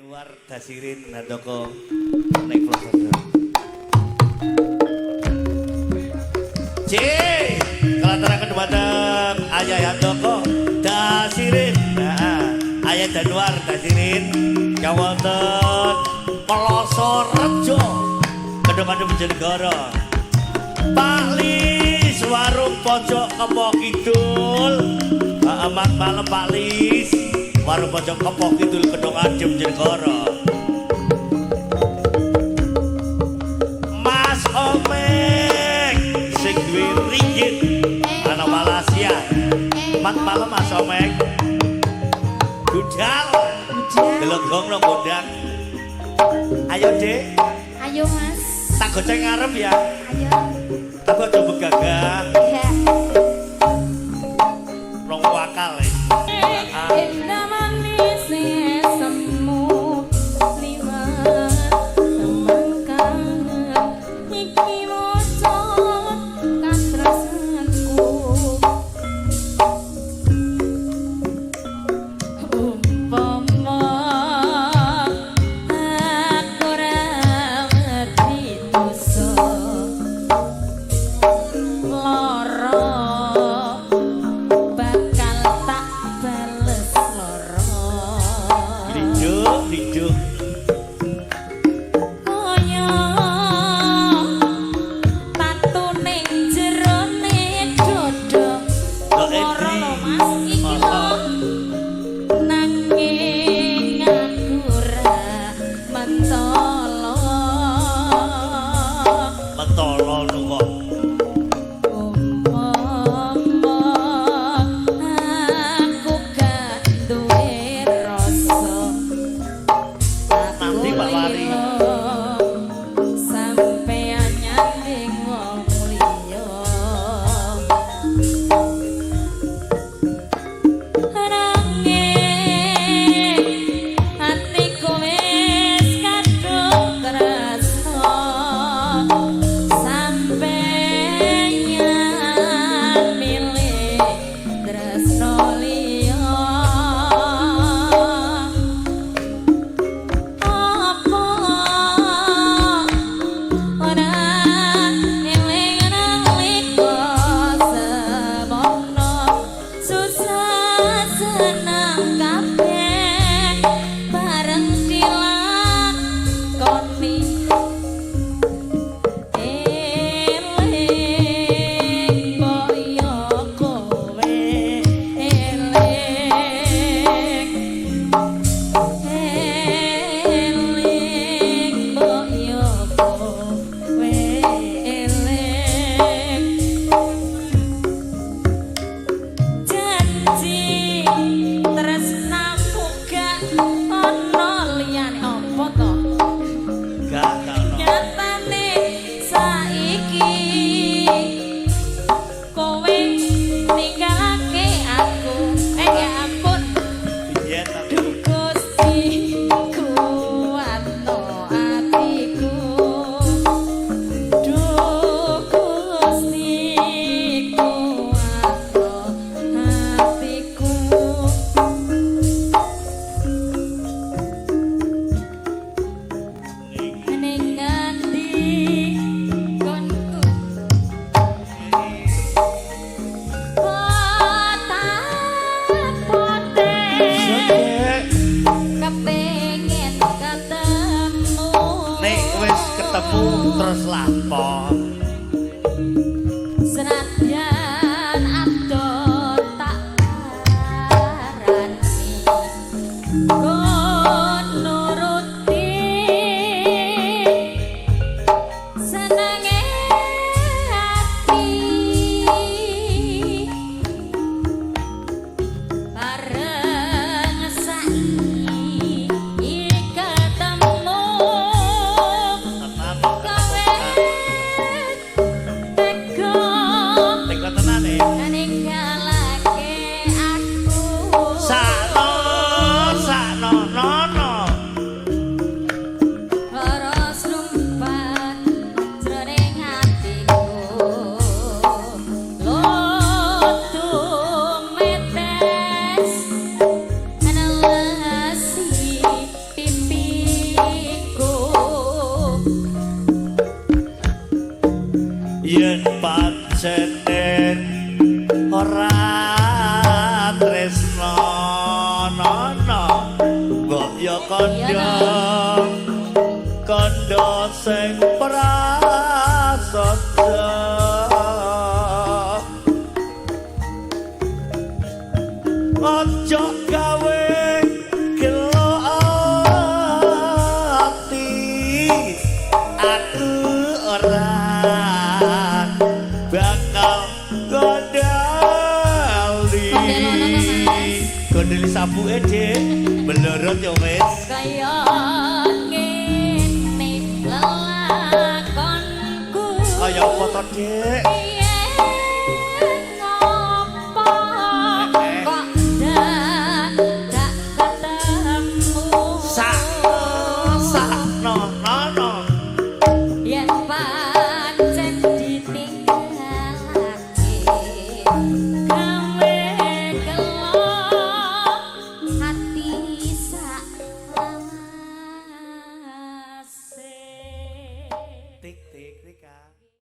Januar Dasirin Handoko nek Plosojo. C. Kelataraken dumateng Ayah Handoko Dasirin. Nah, Ayah Januar Dasirin kang wonten Ploso Rejo, Kedung Bojonegoro. Pak Lis warung pojok Kepo Kidul. Amat malam Pak Lis. Warung pojok Kepo Kidul Kedung Adem Bojonegoro. Mas Omek sing duwe ringgit ana Malaysia. Mat malam Mas Omek. Budal. Gelegong no gondang. Ayo Dek, Ayo Mas. Tak goceng ngarep ya. Ayo. Tapi aja begagah, Ya. Rong wakal e. Ah. Indah manis semu liwat temang kangen iki wujud katresnanku umpama aku ora wedi dosa lara bakal tak bales lara. Lijuk, lijuk. Kaya tatu ning jerone dodo. Kok Lara endi? Lho Mas, iki lho, nanging aku ora mentolo. Mentolo nu kok. Umpama aku gak duwe rasa Nanti Pak Wari. Sampeyan nyanding wong liya, nanging atiku wis kadung tresno sampeyan milih tresno liya. Apa ora eling nalika semono susah senang kabeh bareng dilakoni? Eling kaya kowe eling, eling kaya kowe eling, janji tresnamu gak ana liyane, apa to? Gak, gak ono. Nyatane saiki kowe ninggalake aku, eh ya ampun. Biyen tapi Duh Gusti, kuatno atiku. Duh Gusti, kuatno atiku. Ning ngendi konku pote Dek, kepengin ketemu. Nek wis ketemu terus lapo? Senadyan adoh tak parani kon nuruti senenge ati bareng saiki ketemu Tenan kowe tega. Tega. ya kandha, kandha sing prasaja. Aja gawe gelo ati, aku ora bakal gondeli. Gondel ono to, Mas? Gondeli sabuke, Dik. Blorot ya wis. Kaya ngene lelakonku. Kaya apa to, Dik?